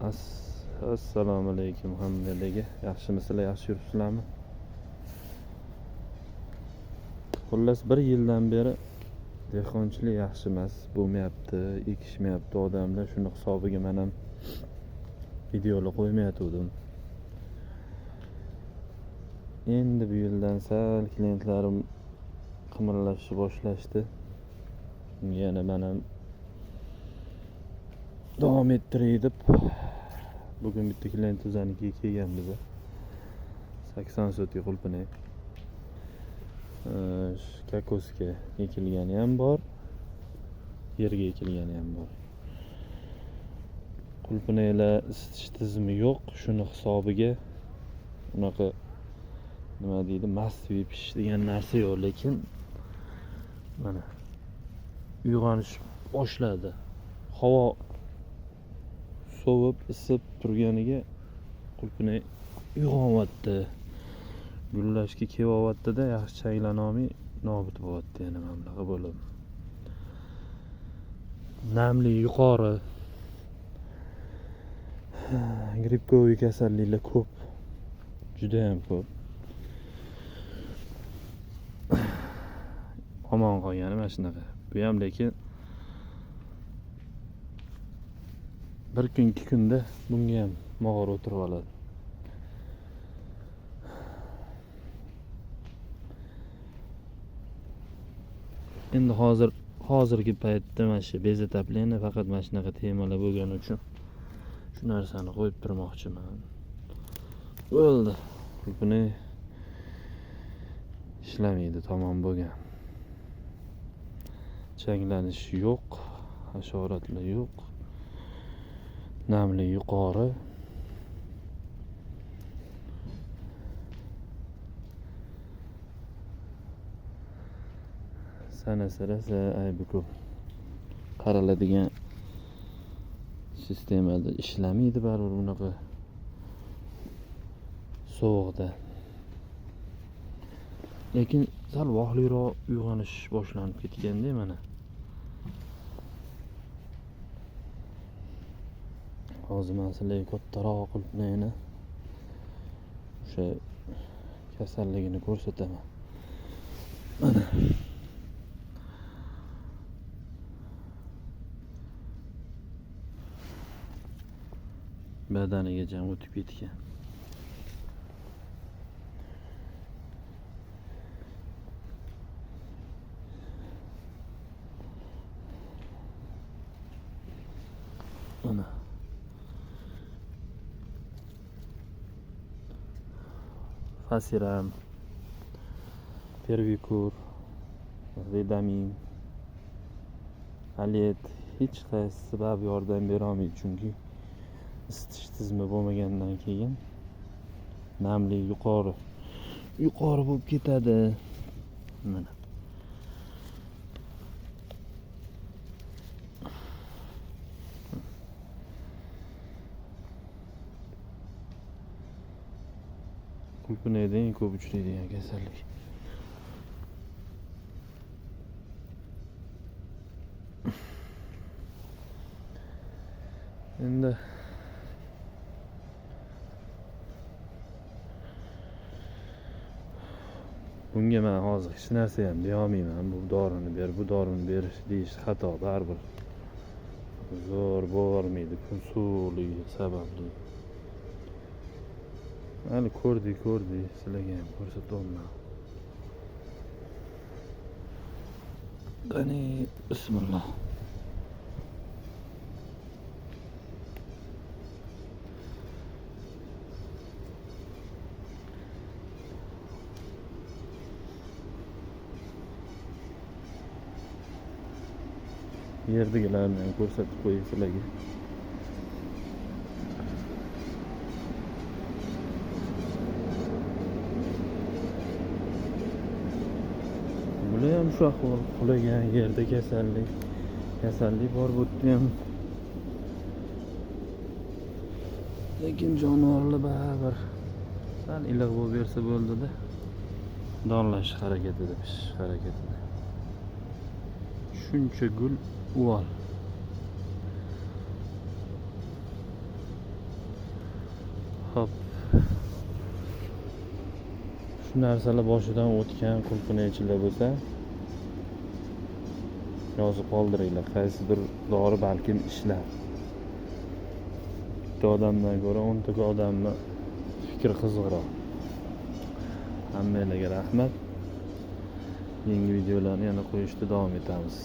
Assalomu alaykum hammalarga. Yaxshimisizlar, yaxshi yuribsizlarmi? Xullas, bir yildan beri dehqonchilik yaxshi emas, bo'lmayapti, ekishmayapti odamlar. Shuni hisobiga men ham videolar qo'ymayotgandim. Endi bu yildan sal klientlarim qimirlashni boshlashdi. Yana men ham davom ettiray deb bugun bitta klient o'zanikiga kelganmiz. 80 sotik qulpinay. Kokosga ekilgani ham bor, yerga ekilgani ham bor. Qulpinaylar isitish tizimi yo'q, shuni hisobiga unaqa nima deydi, massiv pishish degan narsa yo'q, lekin mana uyg'onish boshladi. Havo sovib, isib turganiga qulpinay uyg'onyapti. Gullashga kelyapti-da, yaxshi changlanolmay nobud bo'lyapti yana mana bunaqa bo'lib. Namlik yuqori. Gripkoviy kasalliklar ko'p. Juda ham ko'p. Omon qolgani mana shunaqa. Bu ham lekin bir kun, ikki kunda bunga ham mog'or o'tirib oladi. Endi hozirgi paytda mana shu bezatapleni faqat mana shunaqa temalar bo'lgani uchun shu narsani qo'yib turmoqchiman. Bo'ldi. Buni ishlamaydi, tamom bo'lgan. Changlanish yo'q, hasharotlar yo'q. Namlik yuqori. Sanasa rosa aybi ko'p. Qaraladigan sistemada ishlamaydi baribir bunaqa sovuqda. Lekin sal vaqtliroq uyg'onish boshlanib ketganda mana. Hozir men sizlarga kattaroq qulpinayni o'sha kasalligini ko'rsataman. Mana. Badanigacha o'tib ketgan. Mana. Fasiram, Pervikur, Redamin, Alet hech qaysi sabab yordam bera olmaydi, chunki isitish tizimi bo'lmagandan keyin namlik yuqori bo'lib ketadi. Mana. Qulpinayda eng ko'p uchraydigan kasallik. Endi bunga men hozir hech narsa ham deya olmayman. Bu dorini ber, bu dorini berish deyish xato, baribir zo'r bo'lavermaydi kun sovuqligi sababli. Hali ko'rdik, sizlarga ham ko'rsatyapman. Qani, bismillah. Yerdagilarni ham ko'rsatib qo'yay sizlarga. Bular ham shu ahvol, qulagan yerda kasallik bor bu yerda ham. Lekin jonivorlar baribir sal iliq bo'lib bersa bo'ldi-da. Donlash harakatida, pishish harakatida. Shuncha gul uvol. Xo'p. Shu narsalar boshidan o'tgan qulpinaychilar bo'lsa, yozib qoldiringlar. Qaysidir dori balkim ishlar. Bitta odamdan ko'ra 10 ta odamni fikri qiziqroq. Hammanglarga rahmat. Yangi videolarni yana qo'yishda davom etamiz.